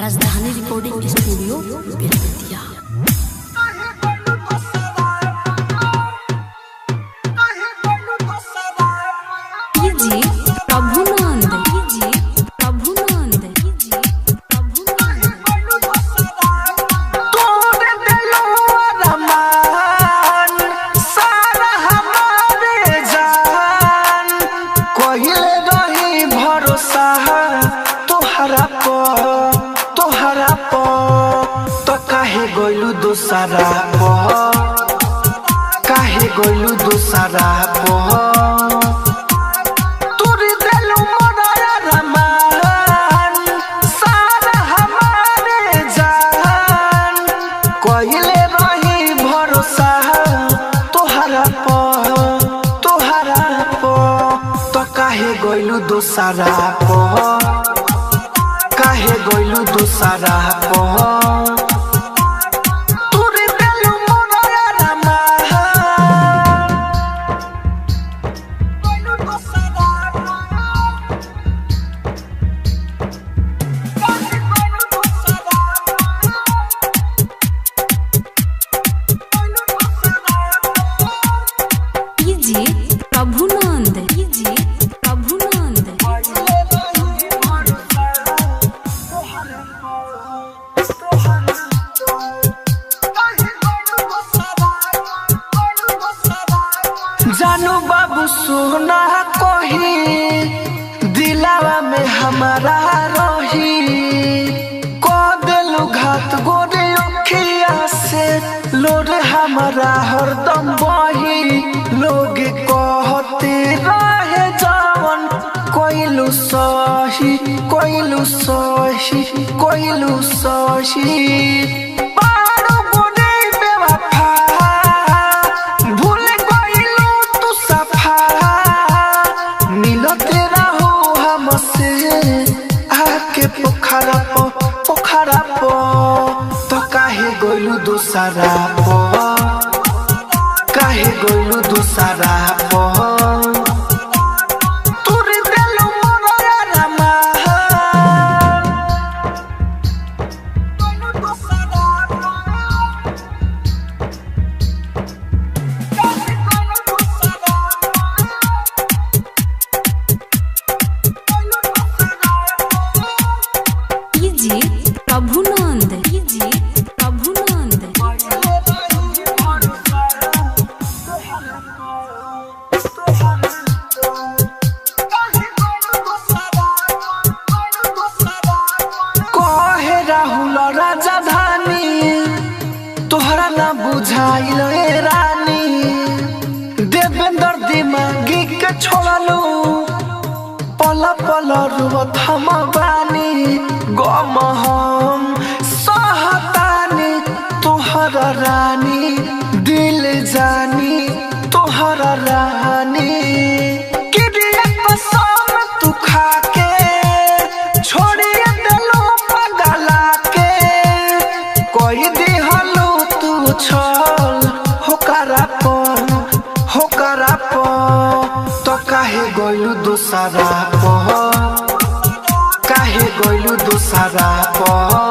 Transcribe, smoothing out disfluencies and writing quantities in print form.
Rajdhani recording studio Belwatiya. DJ Prabhunand, DJ Prabhunand, DJ Prabhunand. तोड़ देलो अरमान, सारा हमारे जान। कहिले रही भरोसा तोहरा पर, तोहरा पर। त काहे गइलू दोसरा पर, काहे गइलू दोसरा पर? तोड़ देलो मोर अरमान, सारा हमारे जान। कहिले रही भरोसा तोहरा पर, तोहरा पर। त काहे गइलू दोसरा पर, काहे गइलू दोसरा पर? तोड़ देलू मोर अरमान। DJ Prabhunand, DJ Prabhunand. जानू बाबू सोना कही दिलावा में हमारा रही, को दिलु घात गोरे अखिया से लोर हमारा हरदम बही। लोग कहते रहे जवन कोइलू सही, कोइलू सही, कोइलू सही। बारो गोरे बेवफा, भूल गइलू तू सफा। मिलते रहो हमसे आके पोखरा प, पोखरा प। तो काहे गइलू दोसरा प, काहे गइलू दोसरा प? तोर देलू मोर अरमान। DJ Prabhunand, DJ Prabhunand. कहे राहुल राजधानी तोहरा ना बुझाइल ए रानी। देवेंद्र दिमागी के छोड़लू, पल पल रुवत हम बानी। गम हम सहतानी तोहरा रानी, दिल जानी तोहरा रानी। किरिया कसम तू खाके छोड़िए देलू पगला के। कही दिहलू तू छल होकरा पर, होकरा पर। तो काहे गइलू दोसरा पर, काहे गइलू दोसरा पर?